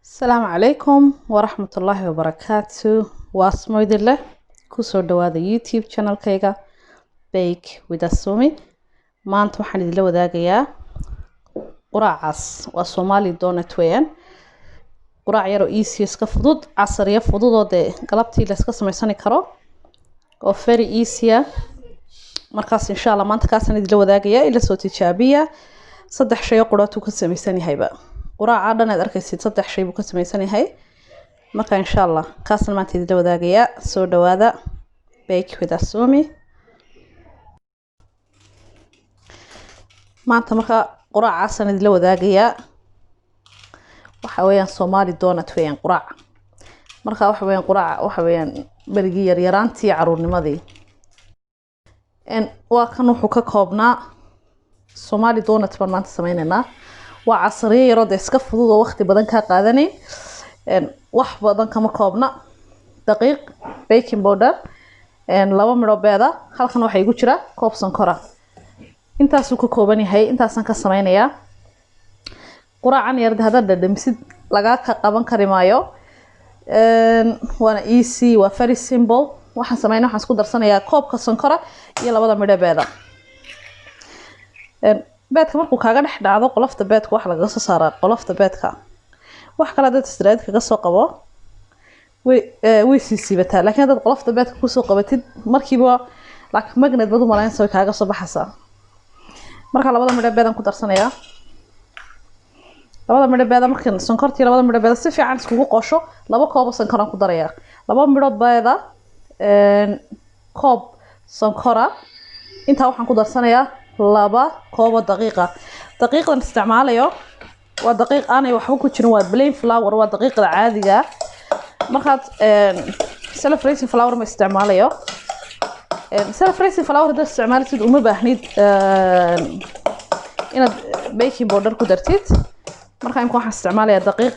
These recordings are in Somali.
Asalaamu calaykum waraxmatullaahi wabarakaatu. Waa Asmo idin leh, kusoo dhawaada YouTube channelkayga Bake with Asumi. Maanta waxaan idinla wadaagayaa quraacaas, waa Somali donut weeyaan. Quraac yaroo easy, iska fudud, casariyo fudud oo dee galabtii la iska samaysani karo oo very easy ah. Markaas insha Allah maanta kaasaan idinla wadaagayaa, ila soo tijaabiya. Saddex shay oo quraatuu ka samaysan yahayba. Quraaca dhan aad arkaysid saddex shay buu ka samaysan yahay. Marka insha Allah kaasna maanta idinla wadaagayaa. Soo dhawaada Bake with Asumi. Maanta marka quraacaasaan idinla wadaagayaa, waxa weeyaan Somali donut weeyaan quraac. Marka waxa weeyaan quraaca, waxa weeyaan berigii yaryaraantii, caruurnimadii. Waa kan wuxuu ka koobnaa. Somali donut baan maanta sameyneynaa. Waa casariyo yaroo dee iska fudud oo waqti badan kaa qaadanayn. Wax badan kama koobna: daqiiq, baking powder, laba midho beeda, halkan waxaa igu jira koob sonkora. Intaasuu ka kooban yahay, intaasaan ka sameynayaa. Quraacan yar haddaad dhadhamisid, lagaa ka qaban kari maayo. Waana easy, waa very simple. Waxaan sameynaya, waxaan isku darsanayaa koobka sonkora iyo labada midho beeda. Beedka markuu kaaga dhex dhacdo qolofta beedka, waxa lagaga soo saaraa qolofta beedka. Wax kale haddaad istiraadid kaga soo qabo, way sii siibataa, laakiin haddaad qolofta beedka kusoo qabatid, markiiba like magnet baad u malaynaysa, way kaaga soo baxaysaa. Marka labada midho beedaan ku darsanayaa. Labada midho beeda markan sonkortii, labada midho beeda si fiican iskugu qoosho, laba koob oo sonkoraan ku darayaa. Laba midho beeda, koob sonkora, intaa waxaan ku darsanayaa laba koobo daqiiqa. Daqiiqdan isticmaalayo waa daqiiq aanay waxba ku jirin, waa plain flour, waa daqiiqda caadiga. Markaad self raising flour ma isticmaalayo. Self raising flour haddaad isticmaalisid, uma baahnid inaad baking powder ku dartid. Marka imka waxaan isticmaalayaa daqiiq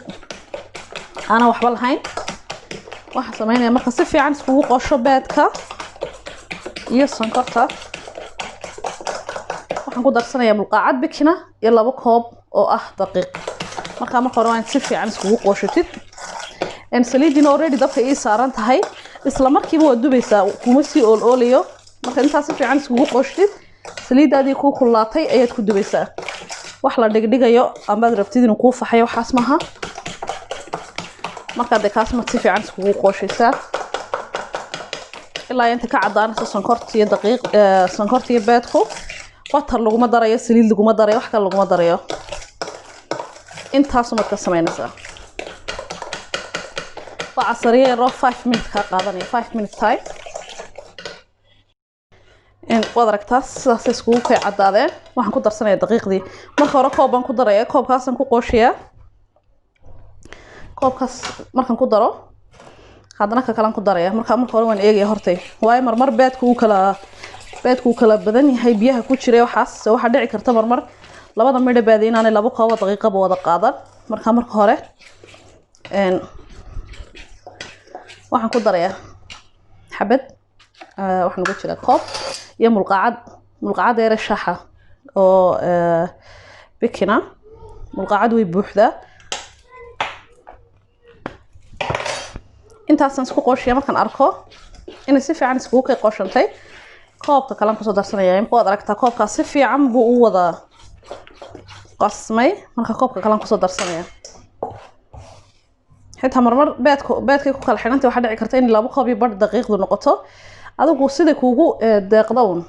aanan waxba lahayn. Waxaan sameynaya, marka si fiican iskugu qosho beedka iyo sonkorta, waxaan ku darsanayaa mulqaacad baking-a iyo laba koob oo ah daqiiq. Marka marka hore waa in si fiican iskugu qooshatid. Saliidiina already dabka ii saaran tahay, isla markiiba waad dubaysaa, kuma sii ool oolayo. Marka intaas si fiican iskugu qooshtid, saliidaadii kuu kululaatay ayaad ku dubaysaa. Wax la dhigdhigayo amaad rabtid inuu kuu faxayo, waxaas maaha. Markaa dee kaas ma si fiican iskugu qooshaysaa ilaa inta ka cadaanayso sonkorta iyo daqiiq, sonkorta iyo beedku. Butter laguma darayo, saliid laguma darayo, wax kale laguma darayo. Intaasumaad ka samaynaysaa. Waa casariyo yaroo 5 minute kaa qaadanaya, 5 minute time. Waad aragtaa, sidaasay iskugu kay caddaadeen. Waxaan ku darsanayaa daqiiqdii. Marka hore koob baan ku daraya, koobkaasaan ku qooshayaa. Koobkaas markaan ku daro, haddana ka kalan ku daraya. Marka marka hore waan eegaya hortay, waayo marmar beedku uu kala badan yahay biyaha ku jiray waxaas. Waxaa dhici karta marmar labada midho beeda inaanay laba koobo daqiiqaba wada qaadan. Marka marka hore waxaan ku darayaa xabad, waxaan uga jiraa koob iyo mulqaacad, mulqaacad yare shaxa oo baking-a. Mulqaacad way buuxdaa. Intaasaan isku qooshiya. Markaan arko inay si fiican iskugu kay qooshantay, koobka kalan kusoo darsanaya. Imka waad aragtaa, koobkaas si fiican buu u wada qasmay. Marka koobka kalan kusoo darsanaya, xitaa marmar beedku beedkay ku kala xidhantay, waxaa dhici karta in laba koob iyo badh daqiiqdu noqoto. Adigu siday kuugu deeqda un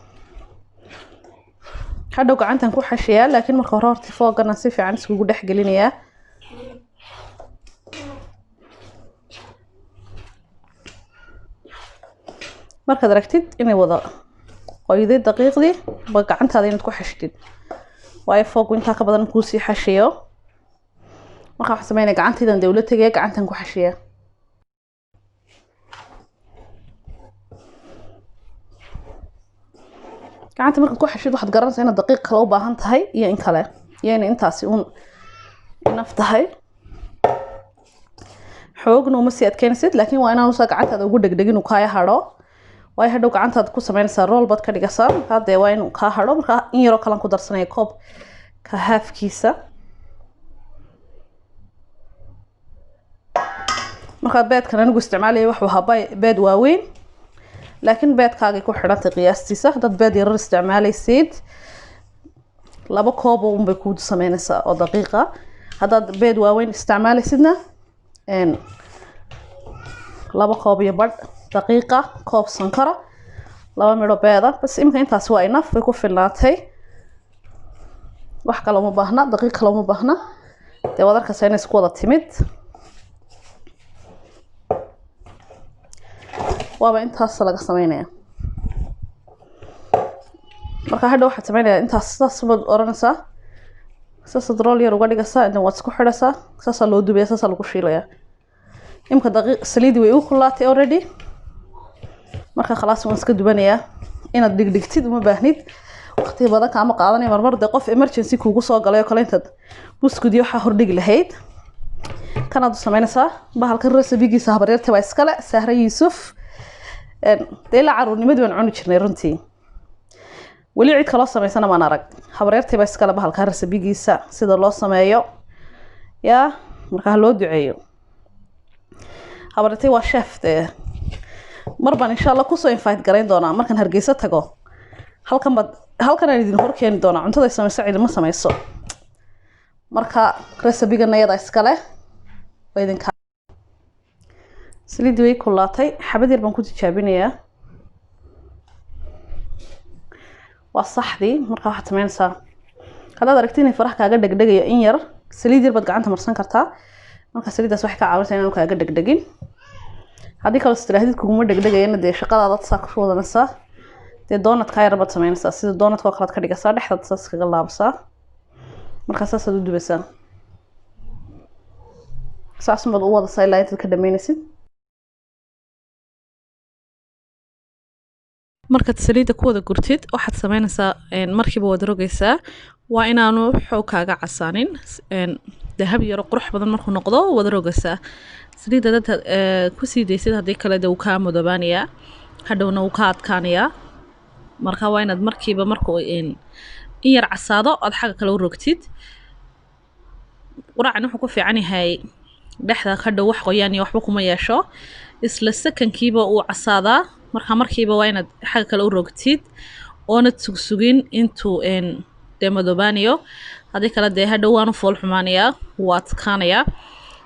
hadhow gacantan ku xashiyaa, laakiin marka hore horta foogana si fiican iskugu dhex gelinayaa. Markaad aragtid inay wada qoyday daqiiqdii, ba gacantaada inaad ku xashtid, waayo foogu intaa ka badan kuusii xashiyo. Marka waxaan sameynaya, gacantaydan dawla tegaya, gacantan ku xashiya. Gacanta markaad ku xashid, waxaad garanaysaa inaad daqiiq kale u baahan tahay iyo in kale, iyo inay intaasi uun enough tahay. Xoogna uma sii adkeynaysid, laakiin waa inaan usaa gacantaada ugu dhegdhegin uu kaaya hadho, waayo hadhow gacantaad ku sameynaysaa, roll baad ka dhigaysaa. Markaa dee waa inuu kaa hadho. Markaa in yaroo kalan ku darsanaya, koob ka haafkiisa. Markaa beedkan anigu isticmaalaya wuxuu ahaa beed waaweyn, laakiin beedkaagay ku xidhantay qiyaastiisa. Haddaad beed yarar isticmaalaysid, 2 koob unbay kuu sameynaysaa oo daqiiqa. Haddaad beed waaweyn isticmaalaysidna, 2 koob iyo badh daqiiqa, koob sonkora, 2 midho beeda bas. Iminka intaas waa enough, way ku filnaatay. Wax kale uma baahna, daqiiq kale uma baahna. Dee waad arkaysaa inay isku wada timid. Waaba intaas laga sameynaya. Marka hadha waxaad sameynaya intaas, saas baad oranaysaa, saasaad roll yar uga dhigaysaa, intan waad isku xidhaysaa, saasaa loo dubaya, saasaa lagu shiilaya. Imika daqiiq saliidi way u kulaatay already. Marka khalaas, waan iska dubanayaa. Inaad dhigdhigtid uma baahnid, waqti badan kaama qaadanay. Marmar dee qof emergency kuugu soo galay oo kale, intaad buskud iyo waxaa hordhigi lahayd, kanaad u sameynaysaa. Bahalkan recipe-giisa habaryarta waa iskale, Sahre Yuusuf. Dee ilaa caruurnimadii waan cuni jirnay runtii, weli cid kaloo sameysana maan arag. Habaryartay baa iskale bahalka recipe-giisa sida loo sameeyo. Yaa marka ha loo duceeyo habaryartay, waa chef. Dee mar baan insha Allah kusoo invite garayn doonaa markaan Hargeysa tago. Halkan baad, halkan aan idin hor keeni doonaa. Cuntada ay sameyso cidima sameyso. Marka recipe-gana iyada iskale waa idinka. Saliidii way kulaatay, xabad yar baan ku tijaabinayaa. Waa saxdii. Marka waxaad sameynaysaa, haddaad aragti inay faraha kaaga dhegdhegayo, in yar saliid yar baad gacanta marsan kartaa. Marka saliiddaas waxay ka caawinaysaa inaanu kaaga dhegdhegin. Haddii kaloo istirahdid kuguma dhegdhegayana, dee shaqadaadaad saa ku wadanaysaa. Dee donut-ka yar baad sameynaysaa, sida donut-ka oo kale aad ka dhigaysaa, dhexdaad saas kaga laabasaa. Markaa saasaad u dubaysaa, saas unbaad u wadaysaa ilaa intaad ka dhameynaysid. Markaad saliidda ku wada gurtid, waxaad sameynaysaa markiiba waad rogaysaa. Waa inaanu xoog kaaga casaanin. Dahab yaro qurux badan markuu noqdo waad rogaysaa saliidda dad kusii daysid. Haddii kale de wuu kaa madoobaanayaa, hadhowna wuu kaa adkaanayaa. Marka waa inaad markiiba markuu in yar casaado aad xagga kale u rogtid. Quraacan wuxuu ku fiican yahay dhexda hadhow wax qoyaan iyo waxba kuma yeesho, isla sakankiiba uu casaadaa. Marka markiiba waa inaad xagga kale u rogtid oonad sugsugin intuu dee madoobaanayo. Haddii kale dee hadhow waanu fool xumaanayaa, wuu adkaanayaa.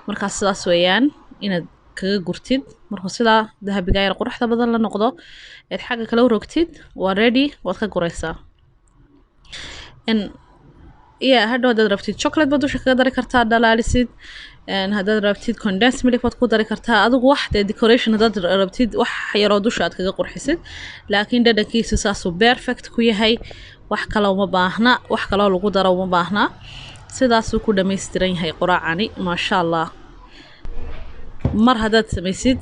Markaa sidaas weeyaan inaad kaga gurtid. Markuu sidaa dahabiga yar quruxda badan la noqdo eed xagga kale u rogtid, waa ready, waad ka guraysaa. Ya hadhow haddaad rabtid chocolate baad dusha kaga dari kartaa, dhalaalisid. Haddaad rabtid condensed milk baad ku dari kartaa. Adigu wax dee decoration haddaad rabtid, wax yaroo dusha aad kaga qurxisid. Laakiin dhadhankiisu saasuu perfect ku yahay. Wax kale uma baahna, wax kaloo lagu daro uma baahna. Sidaasuu ku dhammaystiran yahay quraacani, maasha Allah. Mar haddaad samaysid,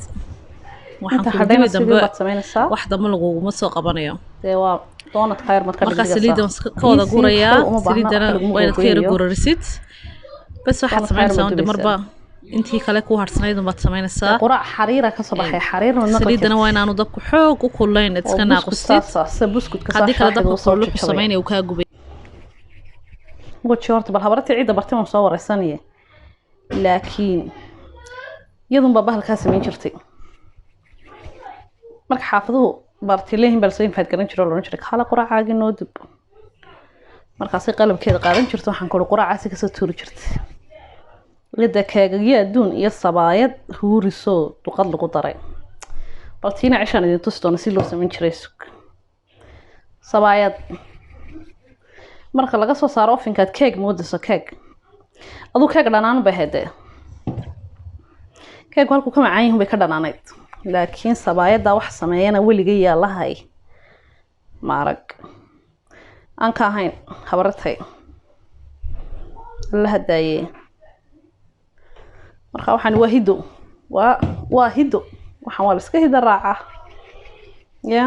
waxaan Inta ku hadhayna dimi sidii dambe baad samaynaysaa. Wax dambe laguguma soo qabanayo. Dee waa donut-ka yar maad ka Markaa dhigaysaa. saliidda waan ka wada Easy, gurayaa. waxba uma baahna, Saliiddana wax laguma waa inaad ka yara googooyayo. gurarisid bas. Waxaad Donut-ka yar samaynaysaa baad un de dubaysaa. marba intii kale ku harsanayd unbaad samaynaysaa. Dee quraac xariira kasoo baxay, xariir ma maqli Saliiddana waa jirtid. inaanu dabku xoog u kululayn, aad Oo iska buskud naaqustid. saasa, sida buskudka saa Haddii kale shaaxiga dabka uu soo kulul wuxuu jajabaya. samaynaya uu kaa gubay. Weji horta bal habartii cidda bartay waan soo wareysanaye, laakiin iyadun baa bahalkaa samayn jirtay. Marka xaafaduhu barti leeyihiin baa lasoo infaad garan jiray oo la odhan jiray, "Kaala quraacaagii noo dub." Markaasay qalabkeeda qaadan jirto, waxaan kuri quraacaasi kasoo tuuri jirtay iyada keegagyo adduun iyo sabaayad huurisoo duqad lagu daray. Bal tiina cishaan idin tusi doona si loo samayn jiray. Sug sabaayad marka laga soo saaro oven-kaad keeg moodayso, keeg aduu keeg dhanaan bay ahayd. Dee keegu halkuu ka macaan yihin bay ka dhanaanayd, laakiin sabaayaddaa wax sameeyana weligay yaa lahay ma arag aan ka ahayn habaratay alla hadaaye. Marka waxaan waa hido, waa hido. Waxaan waa la iska hida raacaa ya.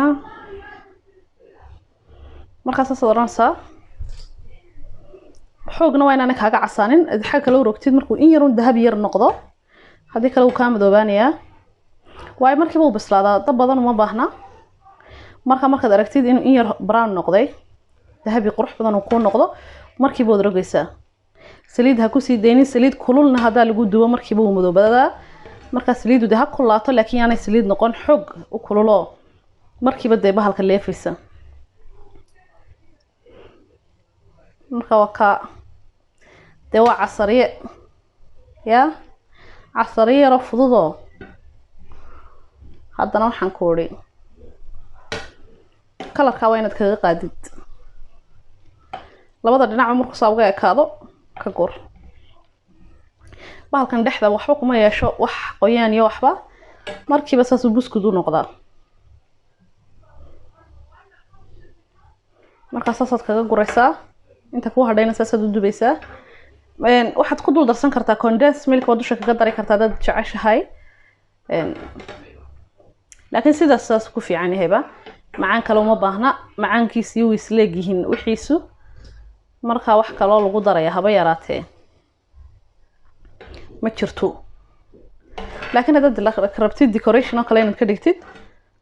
Markaa saasaad odhanaysaa. Xoogna waa inaanay kaaga casaanin, xagga kale u rogtid markuu in yarun dahabi yar noqdo. Haddii kale wuu kaa madoobaanayaa, waayo markiiba uu bislaadaa, dab badan uma baahna. Marka markaad aragtid inuu in yar brown noqday, dahabi qurux badan uu kuu noqdo, markiiba waad rogaysaa. Saliid ha kusii daynin. Saliid kululna haddaa lagu dubo, markiiba wuu madoobadaa. Markaa saliidu dee ha kulaato, laakiin yaanay saliid noqon xoog u kululo markiiba dee bahalka leefaysa. Marka waa kaa dee, waa casariye ya, casariye yaroo fududoo. Haddana waxaan ku idhi colorkaa waa inaad kaga qaadid labada dhinacba. Markuu saa uga ekaado, ka gur bahalkan. Dhexda waxba kuma yeesho, wax qoyaan iyo waxba. Markiiba saasuu buskud u noqdaa. Markaa saasaad kaga guraysaa, inta kuu hadhayna saasaad u dubaysaa. Waxaad ku dul darsan kartaa condense milk, waa dusha kaga dari kartaa haddaad jeceshahay, laakiin sidaas saas ku fiican yahayba. Macaan kale uma baahna, macaankiisi way isleegyihiin wixiisu. Markaa wax kaloo lagu daraya haba yaraatee ma jirto. Laakiin haddaad rabtid decoration oo kale inaad ka dhigtid,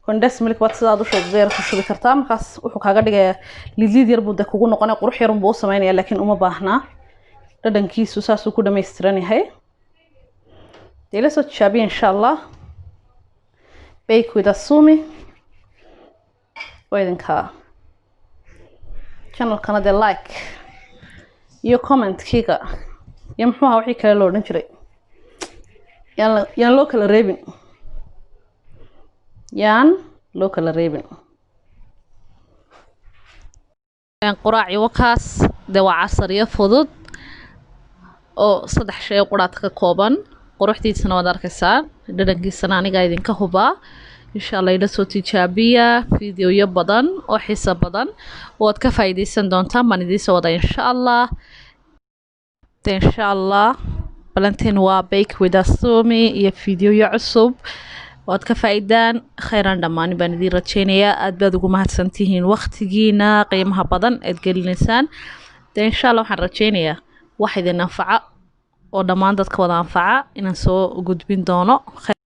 condense milk baad sidaa dusha ugaga yar ku shubi kartaa. Markaas wuxuu kaaga dhigayaa lidlid yar buu de kugu noqonaya, qurux yarun buu u sameynaya, laakiin uma baahnaa. Dhadhankiisu saasuu ku dhammaystiran yahay. Dee ila soo tijaabiya insha Allah. Bake with Asumi waa idinka. Channelkana dee like iyo commentkiga iyo muxuu ahaa wixii kale loo odhan jiray, yaan loo kala reebin, yaan loo kala reebin. Quraaci wakaas dee, waa casariyo fudud oo saddex shay oo quraad ka kooban. Quruxdiisana waad arkaysaa, dhadhankiisana anigaa idinka hubaa insha Allah. Ila soo tijaabiya. Videoyo badan oo xiiso badan waad ka faa'iidaysan doontaan baan idiin soo wada insha Allah. De insha Allah balanteen waa Bake with Asumi iyo videoyo cusub waad ka faa'iidaan. Khayran dhammaanin baan idiin rajeynayaa. Aad baad ugu mahadsantihiin waqtigiina qiimaha badan aad gelinaysaan. De insha Allah waxaan rajeynayaa wax idin anfaca oo dhammaan dadka wada anfaca inaan soo gudbin doono.